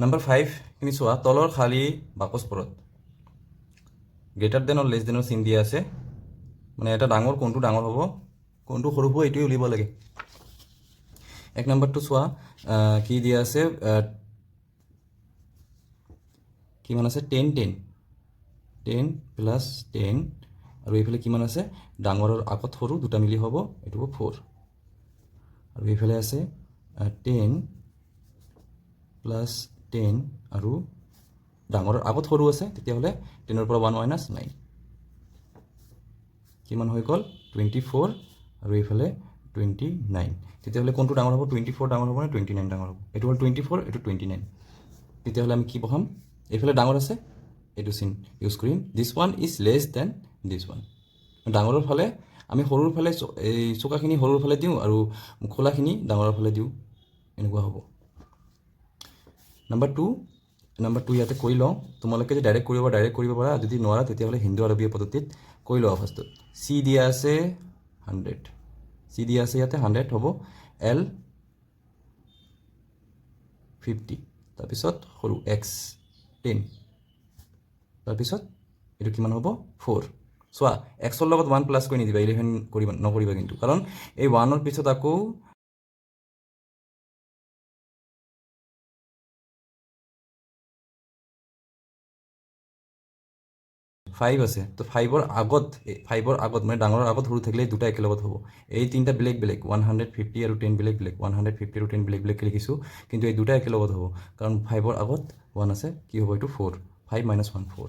Number ফাইভখিনি চোৱা। তলৰ খালী বাকচবোৰত গ্ৰেটাৰ দেন আৰু লেছ দেনৰ চিন দিয়া আছে। মানে এটা ডাঙৰ, কোনটো ডাঙৰ হ'ব, কোনটো সৰু হ'ব, এইটোৱে উলিয়াব লাগে। এক নম্বৰটো চোৱা, কি দিয়া আছে? কিমান আছে? 10, 10, 10 plus 10। আৰু এইফালে কিমান আছে? ডাঙৰৰ আগত সৰু, দুটা মিলি হ'ব, এইটো হ'ব ফ'ৰ। আৰু এইফালে আছে 10 প্লাছ 10 আৰু ডাঙৰৰ আগত সৰু আছে, তেতিয়াহ'লে 10ৰ পৰা ওৱান মাইনাছ, নাইন। কিমান হৈ গ'ল? 24 আৰু এইফালে 29। তেতিয়াহ'লে কোনটো ডাঙৰ হ'ব? 24 ডাঙৰ হ'ব নে 29 ডাঙৰ হ'ব? এইটো হ'ল 24, এইটো 29। তেতিয়াহ'লে আমি কি বহাম? এইফালে ডাঙৰ আছে, এইটো চিন ইউজ কৰিম। This one is less than this one. ডাঙৰৰ ফালে আমি সৰুৰ ফালে এই চোকাখিনি সৰুৰ ফালে দিওঁ আৰু খোলাখিনি ডাঙৰৰ ফালে দিওঁ, এনেকুৱা হ'ব। নাম্বাৰ টু, নাম্বাৰ টু ইয়াতে কৰি লওঁ। তোমালোকে যদি ডাইৰেক্ট কৰিব ডাইৰেক্ট কৰিব পাৰা। যদি নোৱাৰা, তেতিয়াহ'লে হিন্দু আৰবীয় পদ্ধতিত কৰি লোৱা। ফাৰ্ষ্টত চি দিয়া আছে 100। চি দিয়া আছে ইয়াতে 100 হ'ব, এল 50, তাৰপিছত সৰু এক্স 10, তাৰপিছত এইটো কিমান হ'ব? ফ'ৰ। চোৱা, এক্সৰ লগত ওৱান প্লাছ কৰি নিদিবা, 11 কৰিবা নকৰিবা কিন্তু, কাৰণ এই ওৱানৰ পিছত আকৌ ফাইভ আছে। তো ফাইভৰ আগত, ফাইভৰ আগত মানে ডাঙৰৰ আগত সৰু থাকিলে দুটা একেলগত হ'ব। এই তিনিটা বেলেগ বেলেগ, 150 আৰু 10 বেলেগ বেলেগ, 150 আৰু 10 বেলেগ বেলেগকৈ লিখিছোঁ, কিন্তু এই দুটা একেলগত হ'ব, কাৰণ ফাইভৰ আগত ওৱান আছে। কি হ'ব এইটো? Four, five minus one, four।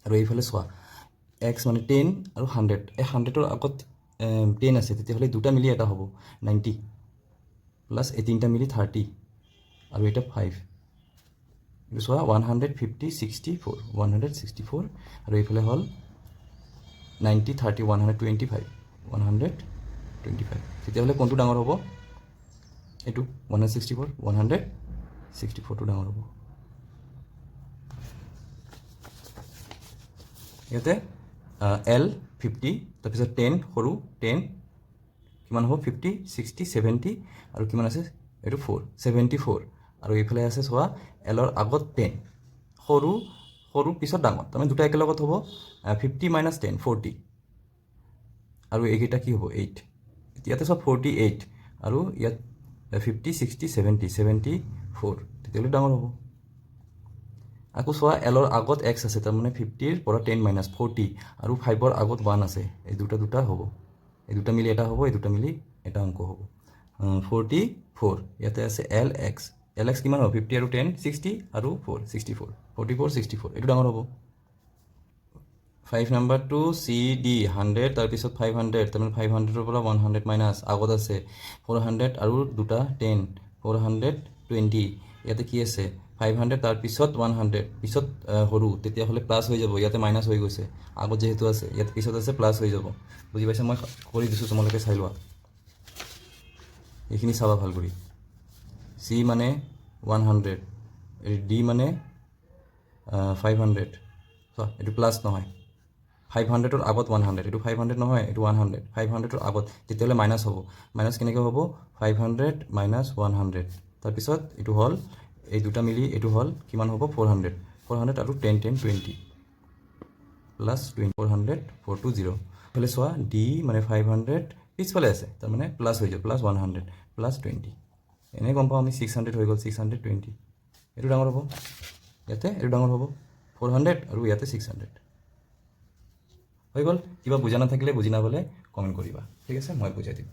আৰু এইফালে চোৱা, এক্স মানে 10 আৰু 100। এই 100ৰ আগত 10 আছে, তেতিয়াহ'লে দুটা মিলি এটা হ'ব, 90 প্লাছ এই তিনিটা মিলি 30 আৰু এটা ফাইভ। এইটো চোৱা, 150, 64, 164। আৰু এইফালে হ'ল 90, 30, 125, 125। তেতিয়াহ'লে কোনটো ডাঙৰ হ'ব? এইটো 164, 164টো ডাঙৰ হ'ব। ইয়াতে এল 50, তাৰপিছত 10 সৰু, 10 কিমান হ'ব? 50, 60, 70 আৰু কিমান আছে এইটো? ফ'ৰ, 74। আৰু এইফালে আছে চোৱা, এলৰ আগত 10, সৰু, সৰু পিছত ডাঙৰ, তাৰমানে দুটা একেলগত হ'ব। 50 মাইনাছ 10, 40 আৰু এইকেইটা কি হ'ব? এইট। ইয়াতে চব 48 আৰু ইয়াত 50, 60, 70, 74। তেতিয়াহ'লে ডাঙৰ হ'ব। আকৌ চোৱা, এলৰ আগত এক্স আছে, তাৰমানে 50ৰ পৰা 10 মাইনাছ, 40 আৰু ফাইভৰ আগত ওৱান আছে। এই দুটা দুটা হ'ব, এই দুটা মিলি এটা হ'ব, এই দুটা মিলি এটা অংক হ'ব, 44। ইয়াতে আছে এল এক্স। এল এক্স কিমান হ'ব? 50 আৰু 10, 60 আৰু four, 64, 44, 64। এইটো ডাঙৰ হ'ব। ফাইভ নাম্বাৰটো চি ডি 100, তাৰপিছত 500, তাৰমানে 500ৰ পৰা 100 মাইনাছ, আগত আছে 400 আৰু দুটা 10, 420। ইয়াতে কি আছে? 500, তাৰপিছত 100, পিছত সৰু, তেতিয়াহ'লে প্লাছ হৈ যাব। ইয়াতে মাইনাছ হৈ গৈছে, আগত যিহেতু আছে, ইয়াত পিছত আছে, প্লাছ হৈ যাব। বুজি পাইছা? মই কৰি দিছোঁ, তোমালোকে চাই লোৱা। এইখিনি চাবা ভাল কৰি। চি মানে 100, ডি মানে 500। চোৱা, এইটো প্লাছ নহয়। 500ৰ আগত 100, এইটো 500 নহয়, এইটো 100। 500ৰ আগত, তেতিয়াহ'লে মাইনাছ হ'ব। মাইনাছ কেনেকৈ হ'ব? 500 মাইনাছ 100। তাৰপিছত এইটো হ'ল, এই দুটা মিলি এইটো হ'ল কিমান হ'ব? 400, 400 আৰু 10, 10, 20 plus 20, 400, 420। এইফালে চোৱা, ডি মানে 500 পিছফালে আছে, তাৰমানে প্লাছ হৈ যাব, প্লাছ 100 প্লাছ 20। এনেই গম পাওঁ আমি, 600 হৈ গ'ল, 620। এইটো ডাঙৰ হ'ব। ইয়াতে এইটো ডাঙৰ হ'ব, 400 আৰু ইয়াতে 600 হৈ গ'ল। কিবা বুজা নাথাকিলে, বুজি নাপালে কমেণ্ট কৰিবা, ঠিক আছে? মই বুজাই দিম।